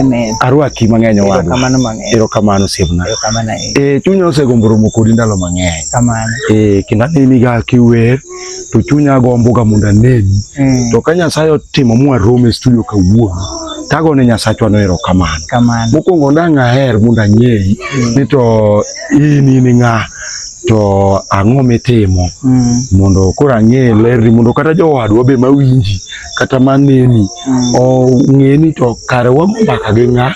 Amen. Arwaki mang'eny owadwa. Erokamano mang'eny. Erokamano osiepna. Erokamano ahinya. Eh, chunya osegombo romo kodi ndalo mang'eny. Kamano. Eh, kendo aneni ga kiwer to chunya gombo ga mondo aneni. To ka Nyasaye otimo mwaromo e studio kawuono, tagone Nyasachwa no erokamano. Kamano. Mokwongo dang' aher mondo ang'eyi ni to in ng'a to ang'o mitimo mondo koro ang'e lerni mondo kata jowadwa be mawinji kata maneni ong'e ni to kare wago mbaka gi ng'a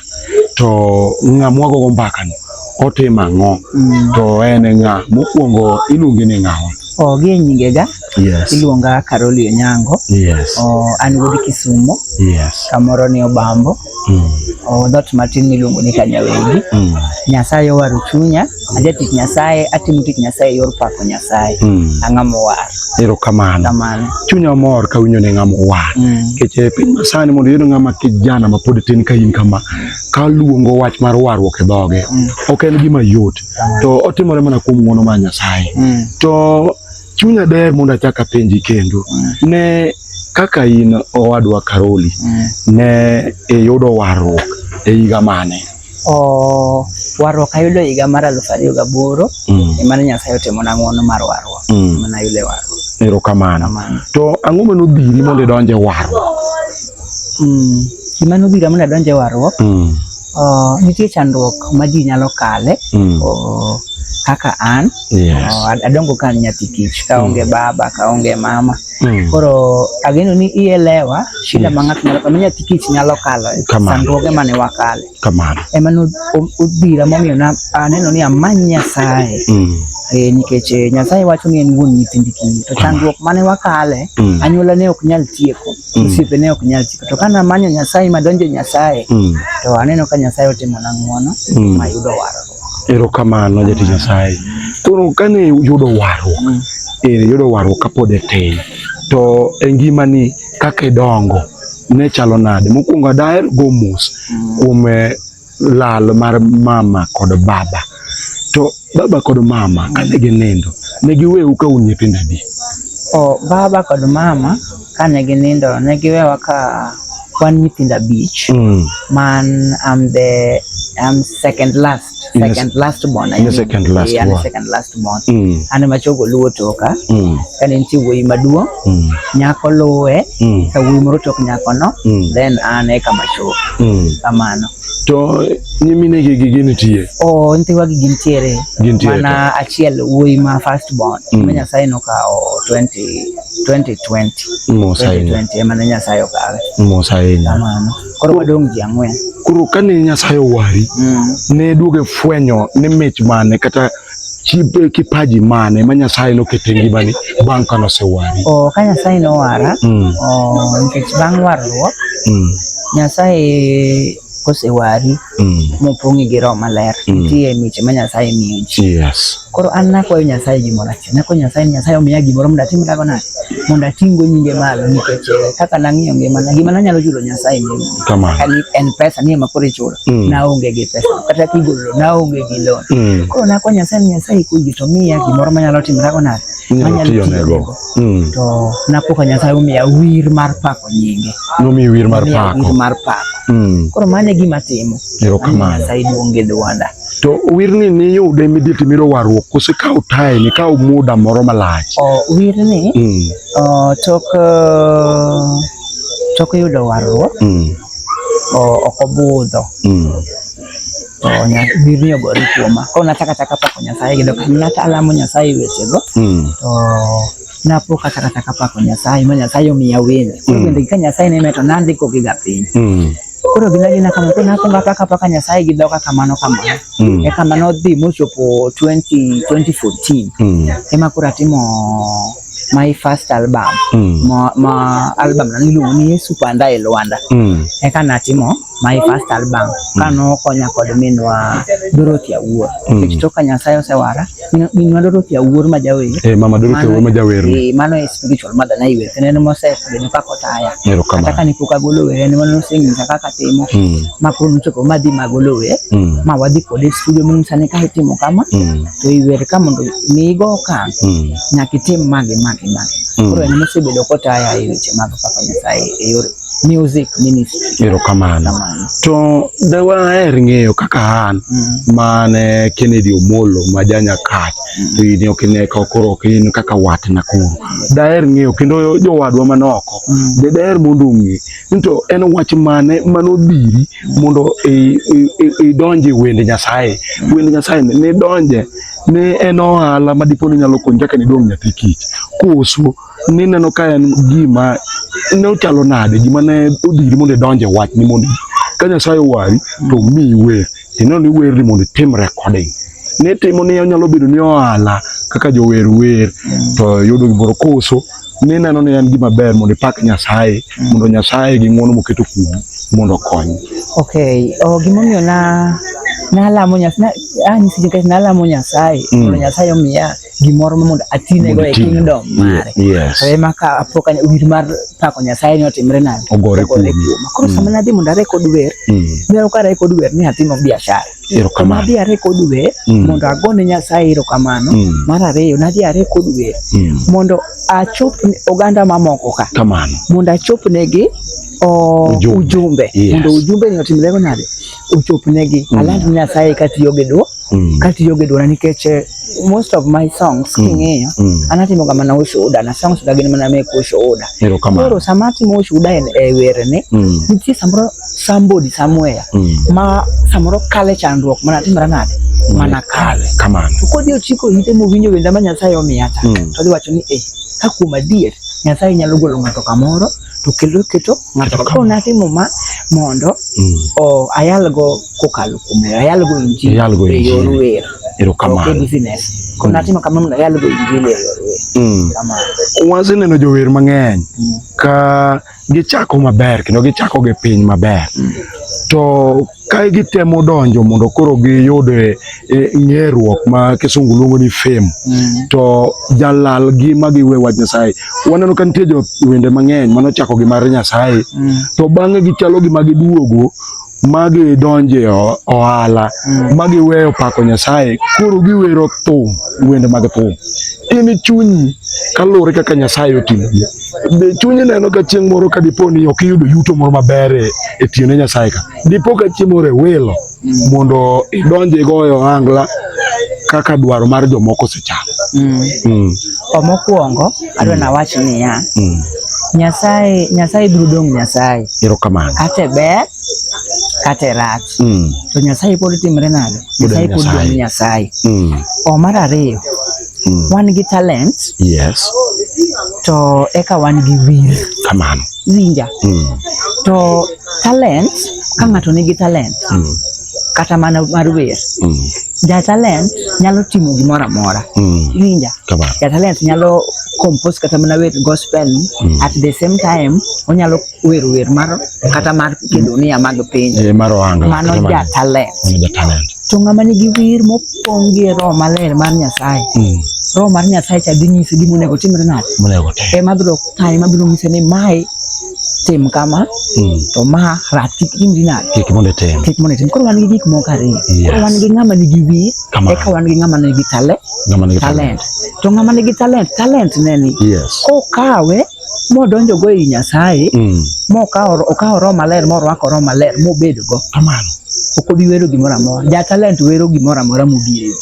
to ng'a mwagogo mbaka no otimo ang'o to en ng'a mokwongo iluongi ni ng'awa? Oh, gi e nyingega Yes. iluonga Karoli Onyango. Yes. Oh, an wuod Kisumo. Yes. Kamoro ni Obambo. Oh, dhoot matin miluongo ni Kanyawegi. Nyasaye owaro chunya, ajatich Nyasaye, atimo tich Nyasaye e yor pako Nyasaye. Ang'ama owar. Erokamano. Kamano. Chunya mor kawinjo ni ng'ama owar. Nikech e piny masani mondo iyud ng'ama kijana ma pod tin ka in kama, ka luongo wach mar warruok e dhoge, ok en gima yot. To otimore mana kuom ng'wono mar Nyasaye. To chunya der mondo achak apenji kendo. Ne kaka in owadwa Karoli, ne iyudo warruok e higa mane? Oh, warruok ayudo higa mar 2008. Emane Nyasaye otimona ng'wono mar warruok. Emane ayudo e warruok. Erokamano. Kamano. To ang'o mane odhiri mondo idonj e warruok? Gima nodhira mondo adonj e warruok, nitie chandruok ma ji nyalo kale. Kaka an, adongo ka an nyathi kich, kaonge baba, kaonge mama. Koro ageno ni ielewa shida ma ng'ato nyalo, ma nyathi kich nyalo kalo, chandruoge mane wakale. Kamano. Ema nodhira momiyo aneno ni amany Nyasaye. Nikech Nyasaye wacho ni en wuon nyithind kiye. To chandruok mane wakale, anyuola ne ok nyal tieko, osiepe ne ok nyal tieko. To ka namanyo Nyasaye madonjo e Nyasaye, to aneno ka Nyasaye otimona ng'wono mayudo warruok. Erokamano jatich Nyasaye. Koro kane yudo warruok, yudo warruok kapod itin, to e ngimani kaka idongo ne chalo nade? Mokwongo daher go mos kuom lal mar mama kod baba. To baba kod mama kane ginindo, ne giweu ka un nyithindo adi? Oh, baba kod mama kane ginindo ne giwewa ka wan nyithindo 5. Man, I'm second last. Second last born. I mean. Second last Yeah, born. Second last born. An ema chogo luwo toka. Kane nitie wuoyi maduong', nyako luwe, ka wuoyi moro tok nyakono, then an eka machogo. Kamano. To nyiminegi gi gintie? Oh, nyithiwa gi gintiere. Gintiere. Mana achiel wuoyi ma first born. Ma Nyasaye nokawo 2020. Mos ahinya. 2020 ema ne Nyasaye okawe. Mos ahinya. Kamano. Koro wadong' ji 4. Koro kane Nyasaye owari, ne duogo fwenyo ni mich mane kata kipaji mane ma Nyasaye noketo e ngimani bang' ka nosewari? Oh, ka Nyasaye nowara, nikech bang' warruok, Nyasaye kosewari mopong'i gi Roho Maler, nitie miche ma Nyasaye miyo ji. Yes. Koro an nakwayo Nyasaye gimoro achiel. Nakwayo Nyasaye ni Nyasaye omiya gimoro mondo atim dago nade? Mondo ating'go nyinge malo nikech kaka nang'iyo ngimana, gima nanyalo chulo Nyasaye ne Kamano. En pesa ni ema koro ichulo. Naonge gi pesa. Kata kigolo loan, naonge gi loan. Koro nakwayo Nyasaye ni Nyasaye koyie to miya gimoro manyalo timo dago nade? Manyalo tiyonego. To napo ka Nyasaye omiya wir mar pako nyinge. Nomiyi wir mar pako. Wir mar pako. Koro mano e gima atimo. Erokamano. Nyasaye duong' gi dwonda. To wirni niyude immediately miyudo warruok koso ikawo time, ikawo muda moro malach? Oh, wirni tok yudo warruok, ok obudho. To wirni ogore kuoma. Koro nachako achaka pako Nyasaye gi dhok. Alamo Nyasaye wechego. To napo kata kata pako Nyasaye ma Nyasaye omiya wende. Koro wende ka Nyasaye nene to nandiko gi ga piny. Koro gin agina kamano, koro nakwongo apako apaka Nyasaye gi dhoga kamano kamano. Eka mano dhi mochopo 2014. Ema koro atimo my first album. Ma album na niluongo ni Yesu Panda e Lwanda. Eka natimo my first album. Kano konya kod minwa Dorothy Awuor. Nikech tok ka Nyasaye osewara, minwa Dorothy Awuor ma jawer. Mama Dorothy Awuor ma jawer. Mano e spiritual mother na iwer. Kendo en mosebedo kaka otaya. Erokamano. Kata kane pok agolo wer, en ema noseng'isa kaka timo. Ma koro nochopo madhi magolo wer. Ma wadhi kode e studio monyisa ni ka itimo kama, to iwer ka mondo mi igo okang', nyaka itim ma gi ma gi ma. Koro en mosebedo kotaya e weche mag pako Nyasaye e yor Music Ministry. Erokamano. To dawaher ng'eyo kaka an mane Kennedy Omollo ma janyakach to in ok ine ka koro ok in kaka watna koro. Daher ng'eyo kendo jowadwa manoko be daher mondo ong'e ni to en wach mane manodhiri mondo idonje wende Nyasaye. Wende Nyasaye ni nidonje ni en ohala ma dipo ni nyalo konyi kaka nidong' nyathi kich. Koso nineno ka en gima ne ochalo nade gima ne odhiri mondo idonje wach ni mondo ka Nyasaye owari to omiyi wer tineno ni werni mondo itim recording nitimo ni onyalo bedo ni ohala kaka jower wer to yudo gimoro koso nineno ni en gima ber mondo ipak Nyasaye mondo Nyasaye gi ng'wono moketo kuomi mondo okonyi. Okay, oh, gimomiyo na nalamo Nyasaye, anyisi nikech nalamo Nyasaye mondo Nyasaye omiya gimoro mondo atinego e kingdom mare. Yes. To ema ka apo ka wir mar pako Nyasaye ni otimre nade? Ogore kuomi. kuoma. Koro sama nadhi mondo arekod wer, neno ka arekod wer ni atimo biashara. Erokamano. Nadhi arekod wer mondo agone Nyasaye erokamano. Mar ariyo, nadhi arekod wer mondo achop oganda mamoko ka. Kamano. Mondo achopnegi Ujumbe. ujumbe. Yes. Mondo ujumbe ni otimre go nade? Ochopnegi. Aland Nyasaye katiyo gi dwol. Katiyo gi dwol nikech most of my songs king'iyo an atimo ga mana ushuhuda na songs ga gin mana mek ushuhuda. Erokamano. Koro sama atimo ushuhuda e werne, nitie samoro somebody somewhere ma samoro kale chandruok mana timre nade? Mana kale. Kamano. To kodhi ochiko ite mowinjo wenda ma Nyasaye omiya cha, to odhi wacho ni eh, ka kuom adier Nyasaye nyalo golo ng'ato kamoro to kendo keto ng'ato. Koro natimo ma mondo ayalgo kokalo kuom ayalgo injili Iyalgo e yor injili. wer. Ok e Erokamano. business. Koro natimo kamano mondo ayalgo injili e yor wer. Kamano. Waseneno jower mang'eny ka gichako maber kendo gichako gi piny maber to ka gitemo donjo mondo koro giyud ng'eruok ma kisungu luongo ni fame to jalal gi ma giwe wach Nyasaye. Waneno ka nitie jowende mang'eny manochako gi mar Nyasaye to bang'e gichalo gima giduogo ma gidonje ohala ma giweyo pako Nyasaye koro giwero thum wende mag thum. In chunyi kaluwore kaka Nyasaye oting'ogi be chunyi neno ka chieng' moro ka dipo ni ok iyudo yuto moro maber e tiyo ne Nyasaye ka dipo ka chieng' moro iwilo mondo idonj igoyo ohangla kaka dwaro mar jomoko osechalo. Mokwongo adwa nawach niya, Nyasaye biro dong' Nyasaye. Erokamano. Kata ber kata rach. To Nyasaye pod timre nade? Nyasaye pod dong' Nyasaye. Mar ariyo, wan gi talent. Yes. To eka wan gi wir. Kamano. Winja. To talent, ka ng'ato nigi talent, kata mana mar wer, ja talent nyalo timo gimoro amora. Winja. Kamano. Ja talent nyalo compose kata mana wer gospel, at the same time onyalo wero wer mar kata mar kedonia mag piny. Mar ohangla. Mano ja talent. Mano ja talent. To ng'ama nigi wir mopong' gi roho maler mar Nyasaye, roho mar Nyasaye cha dhi nyise gima onego otimre nade? Monego otim. Ema biro taye, ema biro nyise ni mae tim kama, to ma rach kik timri nade? Kik mondo itim. Kik mondo itim. Koro wan gi gik moko ariyo. Yes. Koro wan gi ng'ama nigi wir, Kamano. eka wan gi ng'ama nigi talent. Ng'ama nigi Talent. To ng'ama nigi talent, talent ne ni Yes. kokawe modonjo go ei Nyasaye, mokawo okawo roho maler morwako roho maler mobedo go. Kamano. Ok obi wero gimoro amora. Ja talent wero gimoro amora mobiro.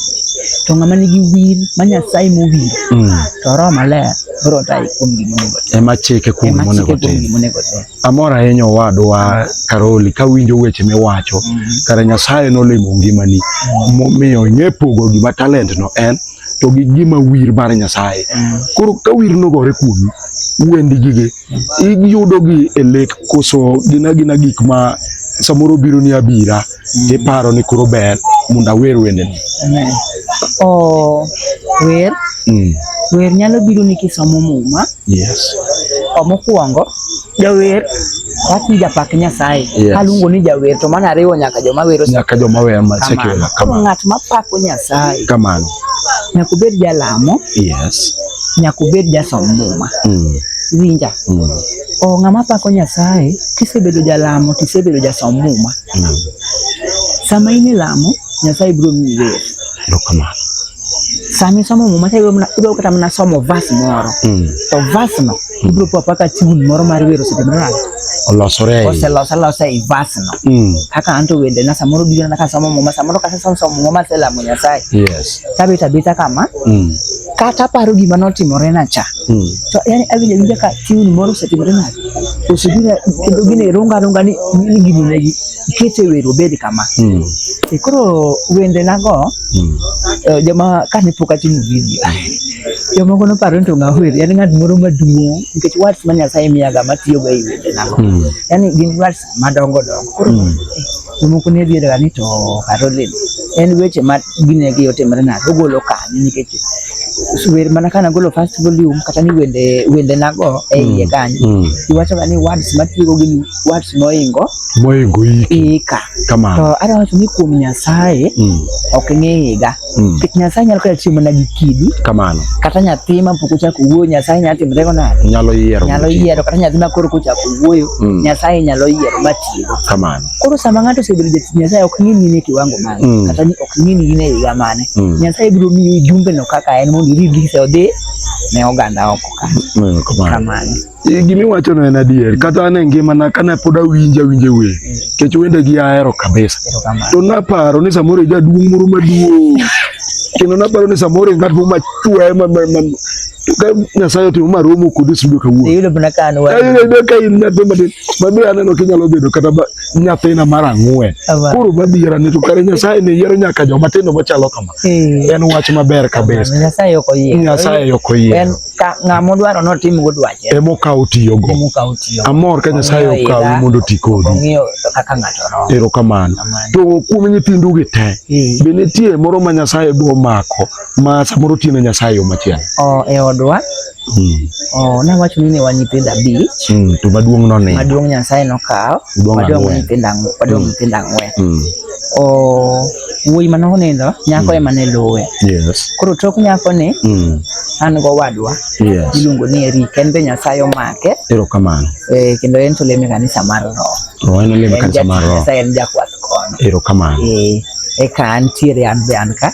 To ng'ama nigi wir ma Nyasaye mowiro, to roho maler biro taye kuom gima onego otim. Ema chike kuom Ema gima chike onego kuom otim. gima onego otim. Amor ahinya owadwa Karoli kawinjo weche miwacho. Kare Nyasaye nolimo ngimani momiyo ing'e pogo gima talent no en to gi gima wir mar Nyasaye. Koro ka wir nogore kuomi, wendi gigi iyudo gi e lek koso gin agina gik ma samoro biro ni abira tiparo ni koro ber mondo awer wendeni. Amen. Wer wer nyalo biro ni kisomo muma. Yes. Mokwongo jawer wach ni japak Nyasaye. Yes. Kaluongo ni jawer to mano ariwo nyaka joma wero Nyaka joma wer ma secular. Koro ng'at mapako Nyasaye Kamano. nyaka obed jalamo. Yes. Nyaka obed jasom muma. Winja. Ng'ama pako Nyasaye kisebedo jalamo tisebedo jasom muma. Sama in e lamo Nyasaye biro miyi wer. Erokamano. Sama isomo muma ibiro kata mana somo verse moro. To verse no Ibiro po apaka tune moro mar wer osetimore nade? Olosore. Oselos alosa e verse no. Kaka anto wende na samoro biro na kasomo muma, samoro kasesomo muma maselamo Nyasaye. Yes. Tabet abeta kama. Kata aparo gima notimore na cha. To yani awinjo awinja ka tune moro osetimore nade? Osebiro kendo gine runga runga ni ni gini negi ikete wer obed kama. E koro wende nago joma kane pok atimo video jomoko noparo ni to ng'a wer yani ng'at moro maduong' nikech words ma Nyasaye miyaga matiyogo ei wende nago yani gin words madongo dongo koro jomoko ne dhieraga ni to Caroline en weche ma ginegi otimore nade ogolo kanye nikech wer mana kana golo first volume kata ni wende wende nago e iye kanyo iwachoga ni words matiyogo gin words moingo Moingo iki. ika Kamano. to adwa wacho ni kuom Nyasaye ok ng'i higa nikech Nyasaye nyalo kata tiyo mana gi kidi Kamano. kata nyathi ma pok ochako wuoyo Nyasaye nyalo timorego nade Nyalo yiero. nyalo yiero kata nyathi ma koro kochako wuoyo Nyasaye nyalo yiero matiego Kamano. koro sama ng'ato osebedo jatich Nyasaye ok ng'i ni in e kiwango mane kata ni ok ng'i ni in e higa mane Nyasaye biro miyi jumbeno kaka en mondo i-release odhi ne oganda oko ka Kamano. kamano Gimiwachono en adier. Kata an e ngimana kane pod awinjo awinjo wer. Nikech wendegi ahero kabisa. erokamano To naparo ni samoro e jaduong' moro maduong'. Kendo naparo ni samoro e ng'at moro machwe ma to ka Nyasaye otimo maromo kodi e studio kawuono. iyudo mana ka an wa Ayudo ka in nyathi matin mabe aneno kinyalo bedo kata nyathina mar ang'wen. Kamano. Koro madiera ni to kare Nyasaye ne yiero nyaka joma tindo machalo kama. En wach maber kabisa. Nyasaye ok oyiero Nyasaye ok oyiero. en ka ng'ama odwaro notim go dwache Emokawo tiyogo. emokawo tiyo Amor ka Nyasaye Ong'iyo okawi higa, mondo oti kodi. ong'iyo kaka ng'ato romo Erokamano. Kamano. To kuom nyithindu gi te, be nitie moro ma Nyasaye bo mako ma samoro tiyo ne Nyasaye yo machielo? O, e odwa nawacho ni ne wan nyithindo abich To maduong' nonindo. maduong' Nyasaye nokawo Odong' wadong' ang'wen. nyithindo wadong' nyithindo ang'wen o wuoyi mane onindo nyako ema ne luwe Yes. koro tok nyakoni an gowadwa Yes. iluongo ni Eric en be Nyasaye omake Erokamano. Kendo en to lemo e kanisa mar Roho To en olemo e En kanisa mar jatich Roho. Nyasaye en jakwath kono Erokamano. Eka antiere an be an ka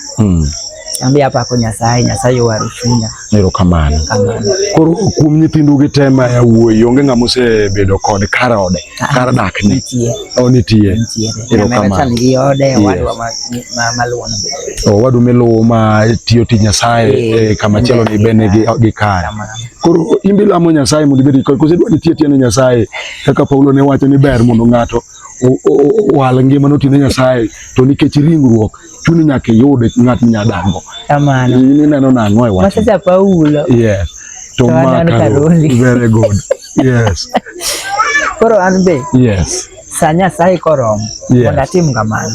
an be apako Nyasaye Nyasaye owaro chunya Erokamano. kamano Koro kuom nyithindu gi te ma yawuoyi onge ng'ama osebedo kod kar ode, kar dakne. Nitie. O nitie. Nitiere Erokamano. nyamera cha nigi ode Yes. owadwa maluwono be Owadu miluwo ma tiyo tij Nyasaye kama chielo ni be nigi gi kare. Kamano. Koro in be ilamo Nyasaye mondo ibed gi kore koso idwa ni iti atiya ne Nyasaye kaka Paulo ne wacho ni ber mondo ng'ato owal ngimane oti ne Nyasaye to nikech ringruok chuni nyaka iyud ng'at minya dakgo. Kamano. In ineno nang'o e wachni? Masacha Paulo. Yes. To To an ma an Karoli. Karoli. Very good. Yes. Koro an be Yes. sa Nyasaye koromo Yes. mondo atim kamano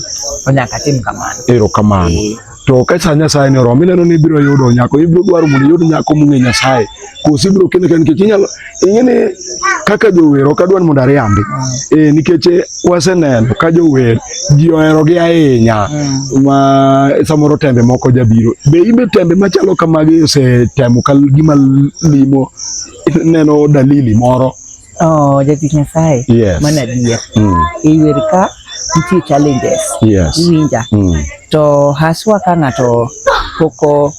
to nyaka atim kamano. Erokamano. To ka sa Nyasaye ni oromo ineno ni ibiro yudo nyako, ibiro dwaro mondo iyud nyako mong'e Nyasaye. Koso ibiro kende kende nikech inyalo ing'e ni kaka jower ok adwa ni mondo ariambi. Nikech waseneno ka jower ji oherogi ahinya ma samoro tembe moko jabiro. Be in be tembe machalo kamagi osetemo ka gima limo neno dalili moro? Oh, jatich Nyasaye. Yes. Mano adier. E wer ka nitie challenges. Yes. Iwinja. To haswa ka ng'ato pok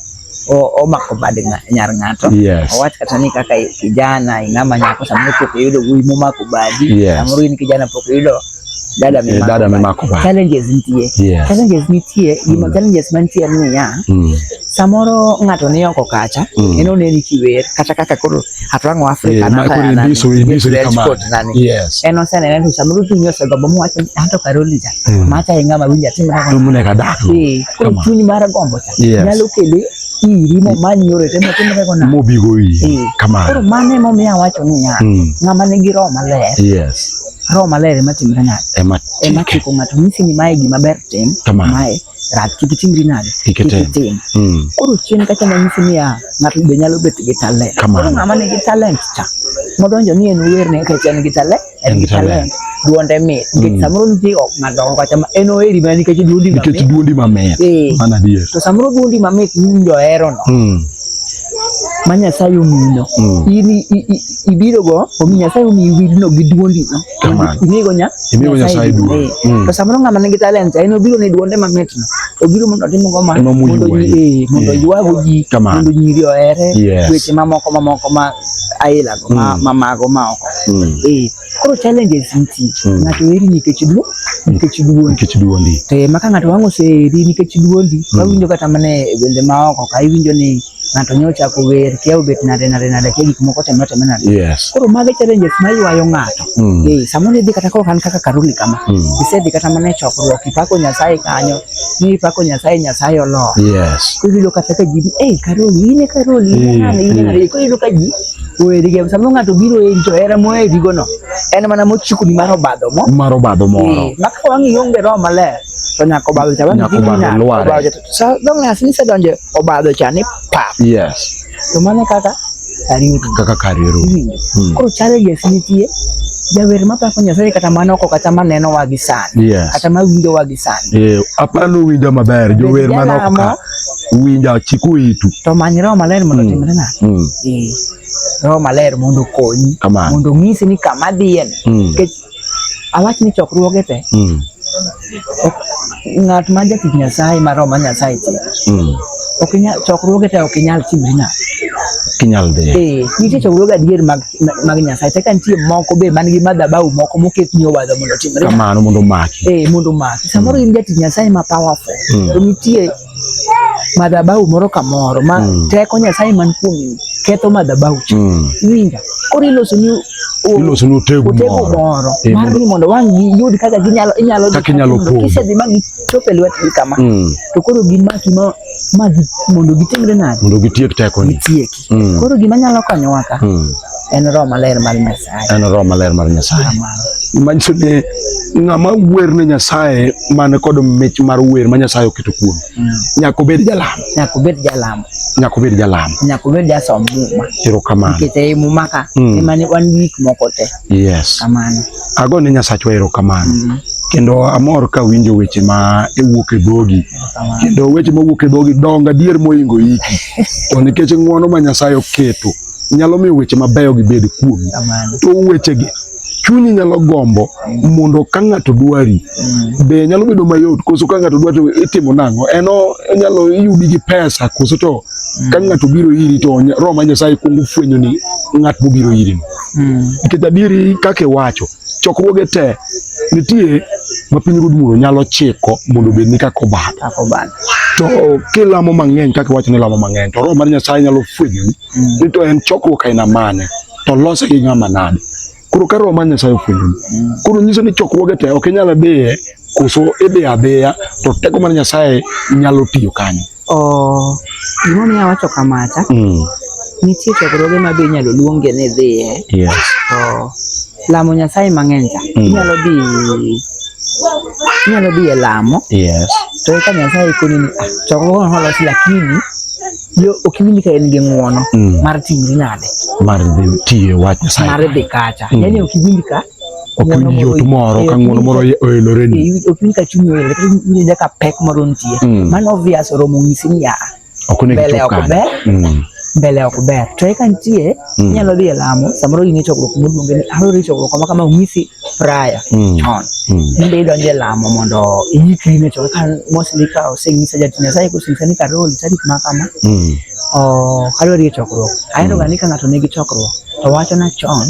omako bad nyar ng'ato. Yes. Owach kata ni kaka kijana ing'ama nyako samoro pok iyudo wuoyi momako badi. Yes. Samoro in kijana pok iyudo dada mimako Dada badi. mimako badi. Challenges nitie. Yes. Challenges nitie. Gima challenges mantie en niya, samoro ng'ato ni oko kacha, en oneni kiwer kata kaka koro atwang'o Afrika Ma na koro indisori kamano. nani. Yes. En osenene to samoro chunye osegombo mowacho ni anto Karoli cha, macha e ng'ama winjo atim kaka To monego adak go. Koro Kamano. chuny mar gombo cha Yes. nyalo kele iri momany yore te motimre go nade. Mobigo iri. Koro Kamano. mano emomiyo awacho niya, ng'ama nigi roho maler, Yes. roho maler ema timre nade? Ema Ema chike. chiko ng'ato nyisi ni mae gima ber tim, Kamano. mae rach kik itimri nade? Kik itim. itim. Koro chien kacha manyisi niya, ng'ato be nyalo bet gi talent. Kamano. Koro ng'ama nigi talent cha, modonjo ni en wer ne nikech en gi talent, en gi talent. Duonde mit. Nikech samoro nitie ok ng'ato oko kacha ma en oheri mana nikech duondi Nikech mamit. duondi mamit. Mano adier. To samoro duondi mamit miwinjo ohero no. Ma Nyasaye omiyino. In ibiro go, omi Nyasaye omiyi wirno gi duondi no. Kamano. Imigo nya Imigo Nyasaye duong'. To samoro ng'ama nigi talent en obiro ni duonde mamit no. Obiro mondo otim go ma Ema mondo moywayi. mondo oywago ji, Kamano. mondo nyiri ohere, Yes. weche mamoko mamoko ma aila go ma ma mago ma oko. Koro challenges nitie. Ng'ato eri nikech duo, nikech duondi. Nikech duondi. To ema ka ng'ato wang' oseheri nikech duondi, wawinjo kata mana e wende ma oko ka iwinjo ni ng'ato nyo ochako wer, kia obet nade nade nade, kia gik moko timore timore nade. Yes. Koro mago challenges ma ywayo ng'ato. Samoro idhi kata koro an kaka Karoli kama, isedhi kata mana e chokruok, ipako Nyasaye kanyo, ni ipako Nyasaye, Nyasaye olor. Yes. Koro iyudo kata ka ji, "Ei Karoli, in e Karoli, in e ng'ane, in e ng'ane." Koro iyudo ka ji oheri gi samoro ng'ato biro eri to hera moheri go no en mana mochikoni mar obadho mo. Mar obadho moro. Ma ka wang' ionge roho maler to nyaka obadho cha wang' Nyaka dhi obadho nade? lware. Obadho cha. Sa dong' as nisedonjo e obadho cha ni pap. Yes. To mano e kaka kari orumo. Kaka kari orumo. Iwinjo? Koro challenges nitie. Jawer mapako Nyasaye kata mano oko kata manenowa gi sani. Yes. Kata mawinjowa gi sani. Aparo ni uwinja maber, jower man oko ka. Winja chiku itu. To many roho maler mondo otimre nade? Roho maler mondo okonyi. Kamano. Mondo onyisi ni kama adhiye ni. Nikech awach ni chokruoge te. Ng'at ma jatich Nyasaye ma roho mar Nyasaye chiko. Ok inyal chokruoge te ok inyal timri nade? Kinyal dhiye. Nitie chokruoge adier mag Nyasaye. Te ka nitie moko be man gi madhabahu moko moket ni obadho mondo otimre. Kamano mondo omaki. Mondo omaki. Samoro in jatich Nyasaye ma powerful. To nitie madhabahu moro kamoro ma teko Nyasaye man kuomi ketho madhabahu cha. Iwinja? Koro iloso ni Iloso ni otegu moro. Mar ni mondo wang' giyud kaka ginyalo inyalo Kaka inyalo pondo. Kisedhi ma gichopo e lwetgi kama. To koro gimaki ma mondo gitimre nade? Mondo gitiek tekoni. Gitieki. Koro gima nyalo konyowa ka en roho maler mar Nyasaye. En roho maler mar Nyasaye. Manyiso ni ng'ama wer ne Nyasaye man kod mich mar wer ma Nyasaye oketo kuome. Nyaka obed jalamo. Nyaka obed jalamo. Nyaka obed jalamo. Nyaka obed jasom muma. Erokamano. Nikech ei muma ka ema wan gi gik moko te. Yes. Kamano. Ago ne Nyasachwa erokamano. Kendo amor ka winjo weche ma ewuok e dhogi. Kendo weche mawuok e dhogi dongo adier mohingo iki. To nikech ng'wono ma Nyasaye oketo nyalo miyo weche mabeyo gibed kuomi. To wechegi chunyi nyalo gombo mondo ka ng'ato dwari be nyalo bedo mayot koso ka ng'ato dwari to itimo nang'o? En onyalo iyudi gi pesa koso to ka ng'ato biro iri to roho mar Nyasaye kuongo fwenyo ni ng'at mobiro iri no. Nikech adieri kaka iwacho chokruoge te nitie ma pinyruodh Mulo nyalo chiko mondo obed ni kaka obadho. To kilamo mang'eny kaka iwacho ni lamo mang'eny to roho mar Nyasaye nyalo fwenyo ni to en chokruok aina mane to lose gi ng'ama nade. Koro ka roho mar Nyasaye ofwenyoni, koro nyiso ni chokruoge te ok inyal dhiye koso idhi adhiya to teko mar Nyasaye nyalo tiyo kanyo. Gimomiyo awacho kamacha, nitie chokruoge ma be inyalo luonge ni idhiye. Yes. To lamo Nyasaye mang'eny cha, inyalo dhi e lamo. Yes. To eka Nyasaye koni ni chokruogno olosi lakini yo ok iwinj ka en gi ng'uono mar timri nade? Mar dhi tiyo wach Nyasaye. Mar dhi kacha. Yani ok iwinj ka ok iwinj yot moro ka ng'uono moro oeloreni. Ok iwinj ka chunyi oelore, kata iwinjo ka pek moro nitie. Mano obvious oromo nyisi ni Ok onego mbele ichop ok kanyo. ber. Mbele ok ber. To eka nitie inyalo dhi e lamo, samoro in e chokruok moluonge ni ahero chokruok kama kama onyisi prior chon. In be idonjo e lamo mondo iikri ne chokruok. Ka mostly ka osenyisa jatich Nyasaye kosenyisa ni Karoli tarik ma kama, adwa dhi e chokruok. Ahero ga ni ka ng'ato nigi chokruok to wachona chon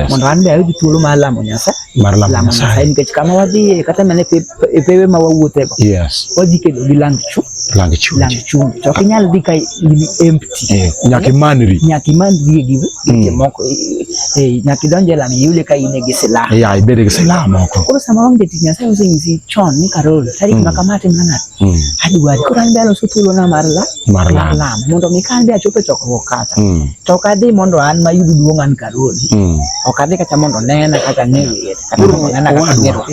mondo an be ayud thuolo mar lamo Nyasaye. Mar lamo Nyasaye. Nikech kama wadhiye kata mana e pewe ma wawuothego, wadhi kedo gi lang chu. Lang chunje. Lang chunje. To ok inyal dhi ka in empty. Nyaka imanri. Nyaka imanri gi weche moko. Nyaka idonj e lamo iyude ka in gi silaha. Ya, ibed gi silaha moko. Koro sama wang' jatich Nyasaye osenyisi chon ni Karoli, tarik ma kama atimna nade? Adwari. Koro an be aloso thuolona mar Mar lamo. Mondo mi ka an be achop e chokruok kacha. To ok adhi mondo an mayud duong' an Karoli. Ok adhi kata mondo nena kaka ang'e wer. Kata mondo nena kaka ang'e rwak.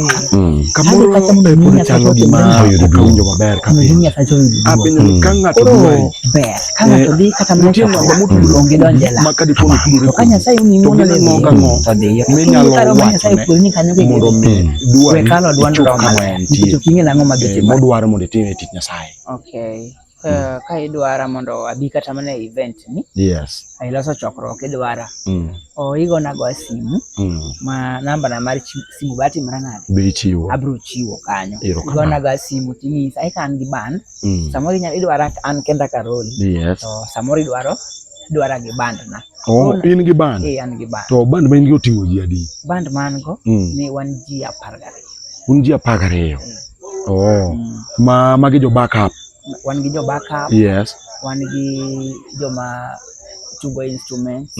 Kamoro e pod chalo gima ok awinjo maber ka penjo. Apenjo ni ka ng'ato dwari. Ber. Ka ng'ato dhi kata mana Nitie namba motudore onge donjo e lamo. ma ka dipo ni otudore To ka Nyasaye omiyi to ng'wono gin ni ang'o dhi, gang'o to dhiyo. minyalo Ka roho mar Nyasaye wachone opuonji ni kanyo kidhi, mondo mi we dwari kalo dwond ichop roho kama maler. entie Nikech ok ing'e nang'o madhi timore. modwaro mondo itim e tich Nyasaye. Okay. Ka idwara mondo abi kata mana e event ni. Yes. Iloso chokruok idwara. Igona go simu. Ma namba na mar simu ba timra nade? Be ichiwo. Abro chiwo kanyo. Igona go simu ting'isa eka an gi band. Samoro inyalo idwara an kenda Karoli. Yes. To samoro idwaro dwara gi band na. Oh, in gi band? Eh, an gi band. To band ma in gi oting'o ji adi? Band ma an go ni wan ji 12. Un ji 12. Oh. Ma magi jo backup. Wan gi jo backup. Yes. Wan gi joma tugo instruments.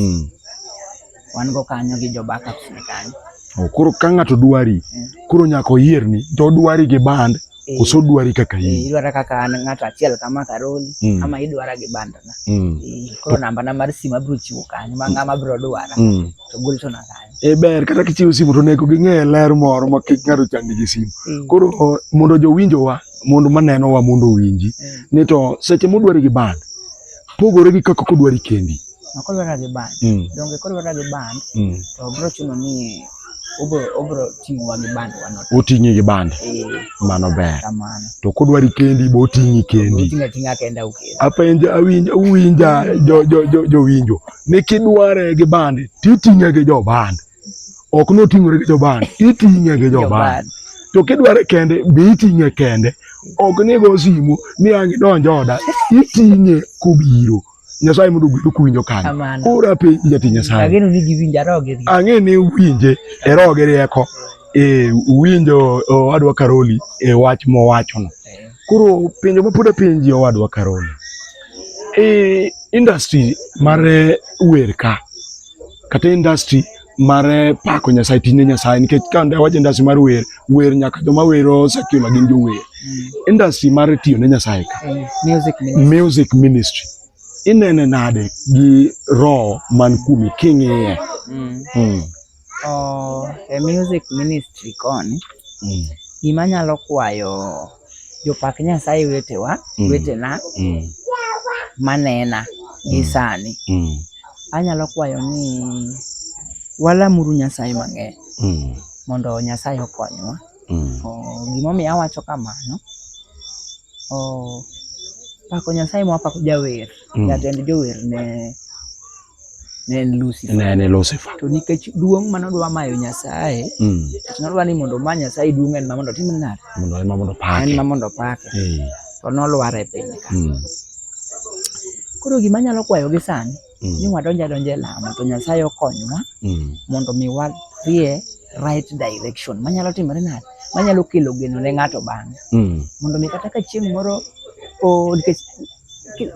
Wan go kanyo gi jo backups ni kanyo. Oh, koro ka ng'ato dwari, koro nyaka oyierni to odwari gi band koso odwari kaka in? Idwara kaka an ng'ato achiel kama Karoli, ama idwara gi band na. Koro namba na mar simu abiro chiwo kanyo, ma ng'ama biro dwara to gochona kanyo. E ber kata kichiwo simu to onego ging'e ler moro ma kik ng'ato chandi gi simu. Koro mondo jowinjowa, mondo manenowa mondo owinji ni to seche modwari gi band pogore gi kaka kodwari kendi. Ok odwara gi band. Donge kodwara gi band to biro chuno ni obro ting'owa gi band wano. Oting'i gi band. Mano ber. Kamano. To kodwari kendi bo oting'i kendi. Oting'a ting'a kenda ukel. Apenja awinja uwinja jo jowinjo ni kidware gi band titing'e gi jo band. Ok noting'ore gi jo band, iting'e gi jo band. To kidware kende be iting'e kende. Ok ni go simu ni ang' idonj oda, iting'e kobiro. Nyasaye mondo ogwedhu kuwinjo kanyo. Koro apenji jatich Nyasaye. Ageno ni giwinjo aroho gi rieko. Ang'e ni uwinje e roho gi rieko. E uwinjo owadwa Karoli e wach mowachono. Koro penjo ma pod apenji owadwa Karoli. E industry mar wer ka kata industry mar pako Nyasaye tijne Nyasaye nikech ka awacho industry mar wer, wer nyaka joma wero secular gin jower. Industry mar tiyo ne Nyasaye ka. Music ministry. Music ministry. Inene nade gi roho man kuomi king'iye? E music ministry koni, gima anyalo kwayo jopak Nyasaye wetewa, wetena manena gi sani, anyalo kwayo ni walamuru Nyasaye mang'eny mondo Nyasaye okonywa. Gimomiyo awacho kamano, pako Nyasaye mwapako jawer, jatend jower ne en Lucifer. Ne en Lucifer. To nikech duong' manodwa mayo Nyasaye, nodwa ni mondo oma Nyasaye duong' en ma mondo otim nade? Mondo en ma mondo opake. En ma mondo opake. To nolwar e piny ka. Koro gima anyalo kwayo gi sani, ni wadonj adonja e lamo to Nyasaye okonywa mondo mi wadhie right direction manyalo timore nade? Manyalo kelo geno ne ng'ato bang'e. Mondo mi kata ka chieng' moro nikech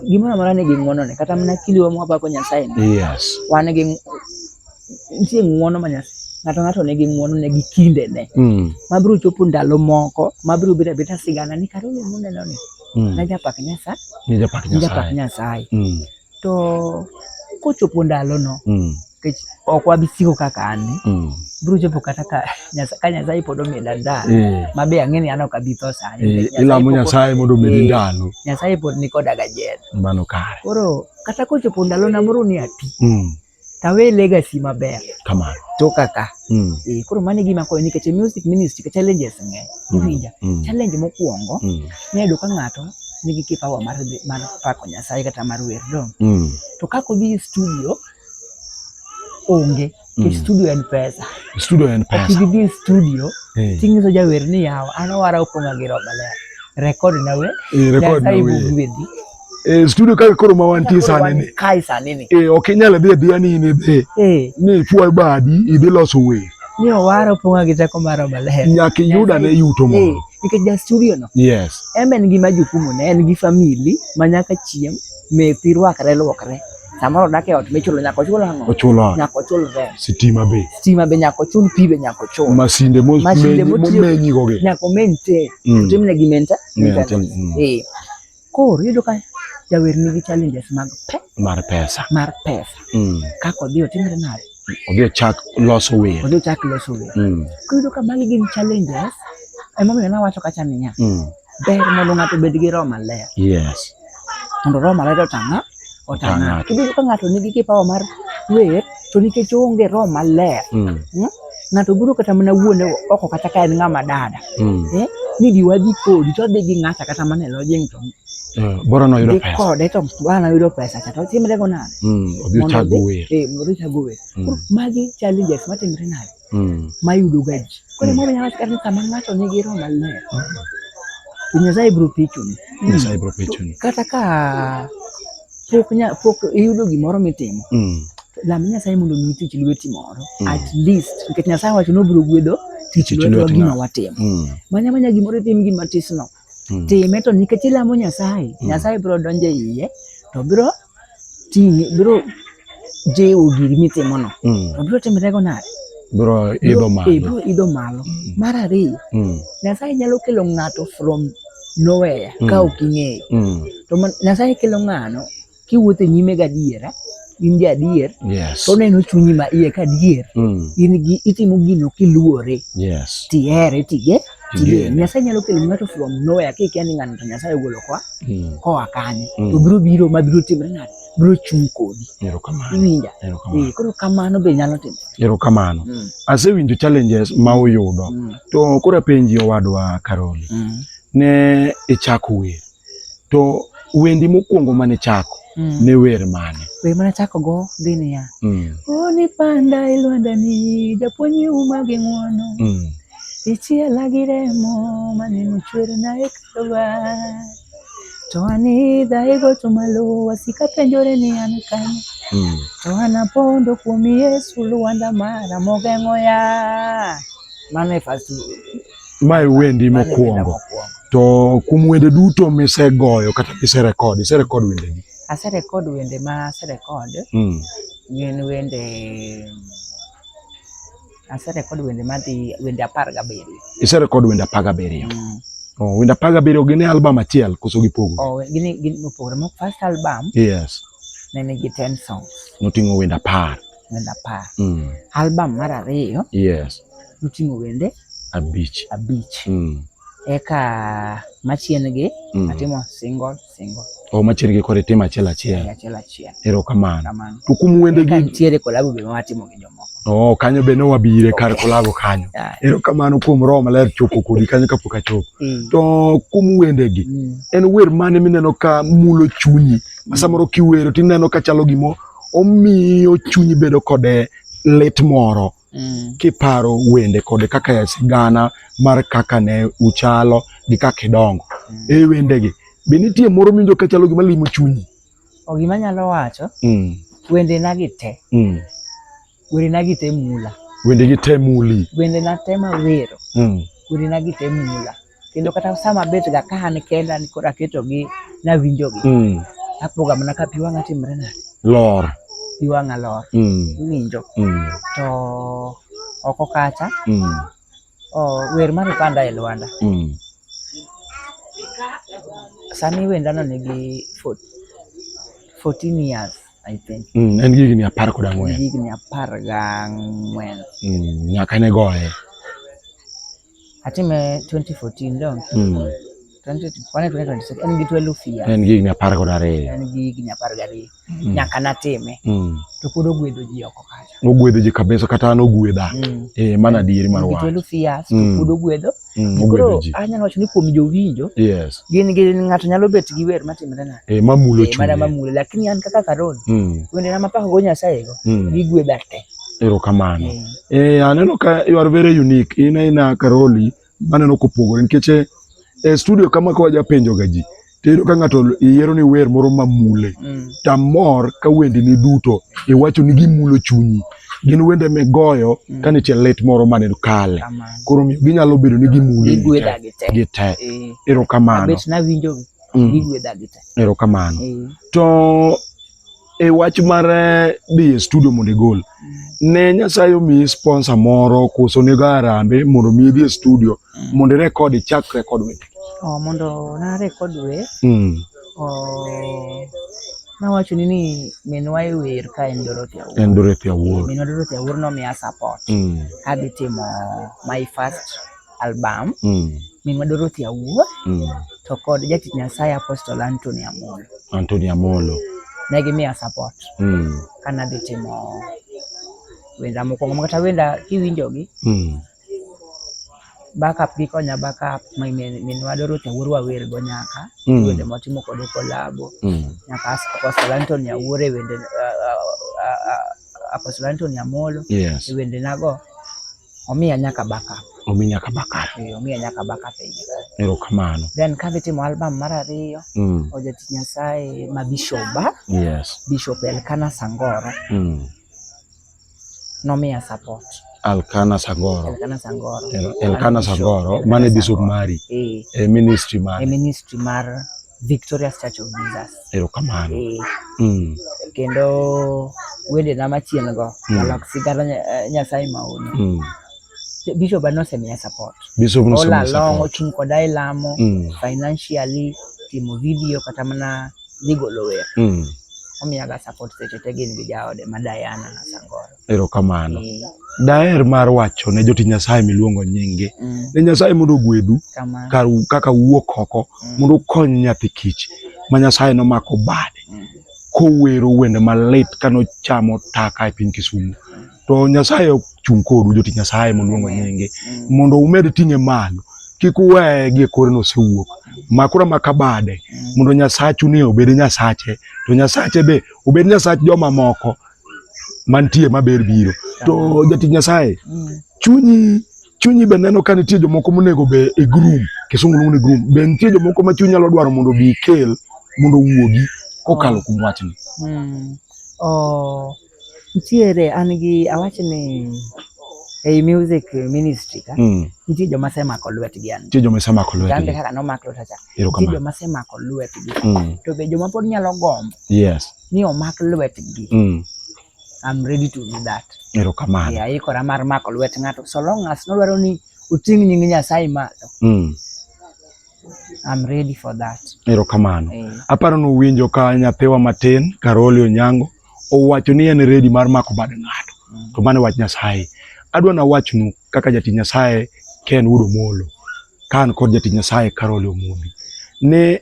gimoro amora nigi ng'wonone kata mana kiliwa mwapako Nyasaye ni. Yes. Wan gi nitie ng'wono ma Nyasaye ng'ato ng'ato nigi ng'wonone gi kindene. Mabiro chopo ndalo moko mabiro bedo abeda sigana ni Karoli muneno ni ne japak Nyasaye. Ne japak Ne japak Nyasaye. Nyasaye. To kochopo ndalono nikech ok wabi siko kaka an ni, biro chopo kata ka Nyasaye pod omeda ndalo ma be ang'e ni an ok abi tho sani. Nikech Ilamo Nyasaye mondo omedi ndalo. Nyasaye pod nikoda gajel. Mano kare. Koro kata kochopo ndalona moro ni ati, tawe legacy maber. Kamano. Toka ka. Koro mano e gima konyo nikech e music ministry challenges ng'eny. Iwinja? Challenge mokwongo, niyudo ka ng'ato nigi kipawa mar pako Nyasaye kata mar wer dong. To kaka odhi e studio, onge. Nikech studio en pesa. Studio en pesa. Ok ibi dhi e studio, ting'iso jawer ni yawa, an owara opong'a gi roho maler. Record na wer. Record na Nyasaye wer. bogwedhi. E studio kaka koro ma wantie sani ni. Kae sani ni. Ok inyal dhi adhiya ni in idhi. Ni ifuo badi idhi loso wer. Ni owara opong'a gi teko mar roho maler. Nyaka iyud ane yuto moro. Nikech ja studio no. Yes. En be en gi majukumu ne, en gi family ma nyaka chiem, methi, rwakre, luokre. Samoro odak e ot michulo nyaka ochul ang'o? Ochul ot. Nyaka ochul rent. Sitima be. Stima be nyaka ochul, pi be nyaka ochul. Masinde momenyigo gi. Nyaka omeny te. Otimne gi maintenance. Koro iyudo ka jawer nigi challenges mag mar pesa. Mar pesa. Kaka odhi otimre nade? Odhi ochak loso wer. Odhi ochak loso wer. Koro iyudo ka magi gin challenges. Emomiyo nawacho kacha niya, ber mondo ng'ato obed gi roho maler. Yes. Mondo roho maler otang'a, otang'a. Iyudo ka ng'ato nigi kipawa mar wer, to nikech oonge roho maler, ng'ato biro kata mana wuonde oko kata ka en ng'ama dada. Ni bi wadhi kodi, to odhi gi ng'ata kata mana e lodging to Bora noyudo pesa. Kode to bora noyudo pesa cha to otimre go nade? Odhi ochak go wer. Odhi ochak go wer. Koro magi challenges matimre nade? Mayudo ga ji. Koro emomiyo anyalo wacho ni sama ng'ato nigi roho maler, to Nyasaye biro pichoni. Nyasaye biro pichoni. Kata ka Pok nya pok iyudo gimoro mitimo. Lam Nyasaye mondo omiyi tich lweti moro. At least nikech Nyasaye wacho ni obiro gwedho tich lwetwa gima watimo. Manya manya gimoro itim gima tisno. Time to nikech ilamo Nyasaye, Nyasaye biro donjo e iye to biro ting'i biro jiwo giri mitimono. To biro timrego nade? Biro idho malo. Biro idho malo. Mar ariyo, Nyasaye nyalo kelo ng'ato from nowhere ka ok ing'eyo. To Nyasaye kelo ng'ano kiwuotho e nyime gadiera, in jaadier, to oneno chunyi ma iye ka adier, in gi itimo gino kiluore, tihere tige tige. Nyasaye nyalo kelo ng'ato from nowhere kikia ni ng'ano to Nyasaye ogolo koa koa kanye, to biro biro ma biro timre nade, biro chung' kodi. Iwinja? Koro kamano be nyalo timore. Erokamano. Asewinjo challenges ma uyudo. To koro apenji owadwa Karoli. Ne ichako wer. To wendi mokwongo mane ichako ne wer mane? Wer mane achako go dhi niya. Onipanda e lwandani, japuonj iuma gi ng'wono. Ichiela gi remo maneno chwerna e Kalvari. To anidha e got malo, wasika penjore ni an kanye. To an apondo kuom Yesu, lwanda mara mogeng'o ya. Mano e first. Mae wendi mokwongo. To kuom wende duto misegoyo kata miserekod, iserekod wendegi? Aserekod wende ma aserekod. Gin wende aserekod wende madhi wende 17. Iserekod wende 17. Oh, wende 17 gin e album achiel koso gipogore? Oh, gin opogore. Mo first album. Yes. Ne nigi 10 songs. Noting'o wende 10. Wende 10. Album mar ariyo. Yes. Noting'o wende 5. 5. Eka machien gi atimo single single. Oh, machien gi koro itimo achiel achiel. Achiel achiel. Erokamano. To kuom wende gi nitiere collabo be ma watimo gi jomoko. Oh, kanyo be ne wabire kar collabo kanyo. Erokamano kuom Roho Maler chopo kodi kanyo kapok achopo. To kuom wende gi, en wer mane mineno ka mulo chunyi? Ma samoro kiwero tineno ka chalo gimo omiyo chunyi bedo kode lit moro. Kiparo wende kode kaka sigana mar kaka ne uchalo gi kaka idongo. E wendegi, be nitie moro minjo ka chalo gima limo chunyi? O gima anyalo wacho, wendena gi te. Wendena gi te mula. Wendegi te muli. Wendena te mawero. Wendena gi te mula. Kendo kata sama abet ga ka an kenda ni koro aketogi nawinjogi. Apoga mana ka pi wang'a timre nade? Lor. Pi wang'a lor. Iwinjo. To oko kacha, wer mar Ipanda e Lwanda. Sani wendano nigi 14 years I think. En gi higni 14. Higni 14. Nyaka ne goye. Atime 2014 dong. 2026 en gi 12 years. En gi higni 12. En gi higni 12. Nyaka natime. To pod ogwedho ji oko kacha. Ogwedho ji kabisa kata an ogwedha. Mana adieri mar wach. En gi 12 years to pod ogwedho. Koro anyalo wacho ni kuom jowinjo. Yes. Gin ng'ato nyalo bet gi wer matimre nade. Mamulo chunye. Mana mamulo lakini an kaka Karoli. Wendena mapako go Nyasaye go. Gigwedha te. Erokamano. Aneno ka you are very unique. In aina Karoli maneno kopogore nikech e studio kama ka wajapenjo ga ji to iyudo ka ng'ato yiero ni wer moro mamule. Tamor ka wendeni duto iwacho ni gimulo chunyi. Gin wende migoyo ka nitie lit moro mane kale. Koro ginyalo bedo ni gimuli gi te. Erokamano. Abet nawinjogi. Gigwedha gi te. Erokamano. To e wach mar dhi e studio mondo igol, ne Nyasaye omiyi sponsor moro koso nego harambee mondo omiyi idhi e studio mondo irekod ichak rekod wende? Oh, mondo na rekod wer. Oh, nawacho ni minwa e wer ka en Dorothy Awuor. En Dorothy Awuor. Minwa Dorothy Awuor nomiya support. Kadhi timo my first album. Minwa Dorothy Awuor. To kod jatich Nyasaye Apostle Anthony Amolo. Anthony Amolo. Ne gimiya support. Kana dhi timo wenda mokwongo kata wenda kiwinjogi. Backup gikonya backup minwa Dorothy Awuor wawer go nyaka wende motimo kode collabo. Nyaka Apostle Anthony Awuor e wende Apostle Anthony Amolo. Yes. E wende nago. Omiya nyaka backup. Omiya nyaka backup. Eh, omiya nyaka backup e iye. Erokamano. Then kadhi timo album mar ariyo, ojatich Nyasaye ma Bishop, Yes. Bishop Elkana Sangoro. Nomiya support. Elkana Sangoro. Elkana Sangoro. Elkana Sangoro, mane bishop mari. Eh. E ministry mari. E ministry mar Victorious Church of Jesus. Erokamano. Eh. Kendo wedena machien go, alok sigana Nyasaye maono. Bishop nosemiya support. Bishop nosemiya support. All along, support. ochung' koda e lamo, financially, timo video kata mana dhi golo wer. Omiyaga support seche te gin gi jaode ma Diana na Sangoro. Erokamano. Daher mar wacho ne jotich Nyasaye miluongo nyingi. Ne Nyasaye mondo ogwedhu kaka wuok oko mondo ukony nyathi kich ma Nyasaye nomako bade kowero wende malit kanochamo taka e piny Kisumu. To Nyasaye ochung' kodu jotich Nyasaye moluongo nyingi mondo umed ting'e malo. Kik uweye gi e kore nosewuok. Makuru amaka bade mondo Nyasachu ni obed Nyasache to Nyasache be obed Nyasach joma moko mantie maber biro. To jatich Nyasaye, chunyi be neno ka nitie jomoko monego be e groom, kisungu luongo ni groom, be nitie jomoko ma chunyi nyalo dwaro mondo obi ikel mondo owuogi kokalo kuom wachni? Nitiere an gi awach ni ei music ministry ka nitie joma osemako lwetgi an. Nitie joma osemako lwetgi. An be kaka nomak lweta cha. Nitie joma osemako lwetgi. To be joma pod nyalo gombo. Yes. Ni omak lwetgi. I'm ready to do that. Erokamano. Yeah, aikora mar mako lwet ng'ato. So long as nodwaro ni oting' nying Nyasaye malo. I'm ready for that. Erokamano. Aparo ni uwinjo ka nyathiwa matin Karoli Onyango owacho ni en ready mar mako bad ng'ato. To mano wach Nyasaye. Adwa na wachnu kaka jatich Nyasaye Ken Wuod Omolo ka an kod jatich Nyasaye Karoli Omondi. Ne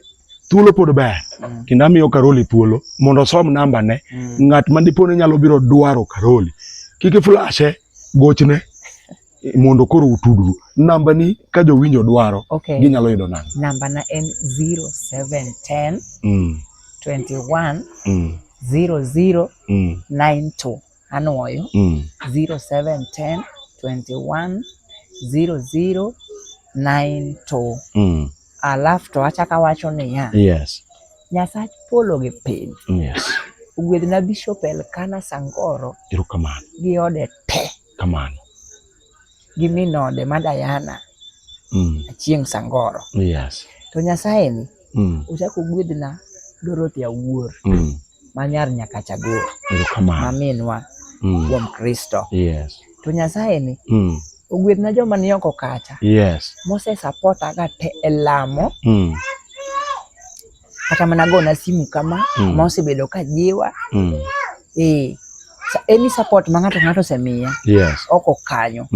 thuolo pod ber. Kendo amiyo Karoli thuolo mondo osom namba ne. Ng'at ma dipo ni nyalo biro dwaro Karoli. Kik iflashe, gochne mondo koro utudru. Namba ni ka jowinjo dwaro, ginyalo yudo nang'o? Namba na en 0710 21 00 92. Anuoyo 0710 21 00 92. Alafu to achako awacho niya. Yes. Nyasach polo gi piny. Yes. Ogwedhna Bishop Elkana Sangoro. Erokamano. Gi ode te. Kamano. Gi min ode ma Diana. Achieng' Sangoro. Yes. To Nyasaye ni ochako ogwedhna Dorothy Awuor. Ma nyar Nyakachagor. Erokamano. Ma minwa kuom Kristo. Yes. To Nyasaye ni ogwedhna joma ni oko kacha. Yes. Mose supporta ga te e lamo. Kata mana gona simu kama ma osebedo ka jiwa. Any support ma ng'ato ng'ato osemiya. Yes. Oko kanyo.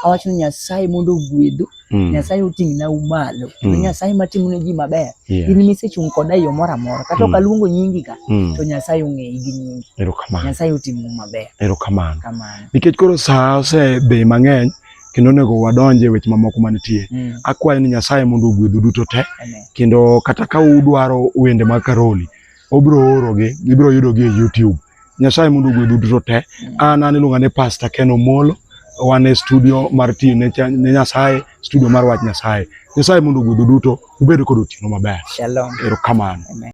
Awacho ni Nyasaye mondo ogwedhu. Nyasaye oting'na malo. Kendo Nyasaye matimo ne ji maber. Yes. In misechung' koda e yo moro amora. Kata ok aluongo nyingi ka, to Nyasaye ong'eyi gi nyingi. Erokamano. Nyasaye oting'u maber. Erokamano. Kamano. Nikech koro saa osedhi mang'eny kendo onego wadonje weche mamoko manitie. Akwayo ni Nyasaye mondo ogwedhu duto te. Amen. Kendo kata ka udwaro wende mag Karoli, obiro orogi, ibiro yudogi e YouTube. Nyasaye mondo ogwedhu duto te. An iluonga ni Pastor Ken Omolo. Wan e studio mar tiyo ne Nyasaye, studio mar wach Nyasaye. Nyasaye mondo ogwedhu duto, ubed kod otieno maber. Shalom. Erokamano. Amen.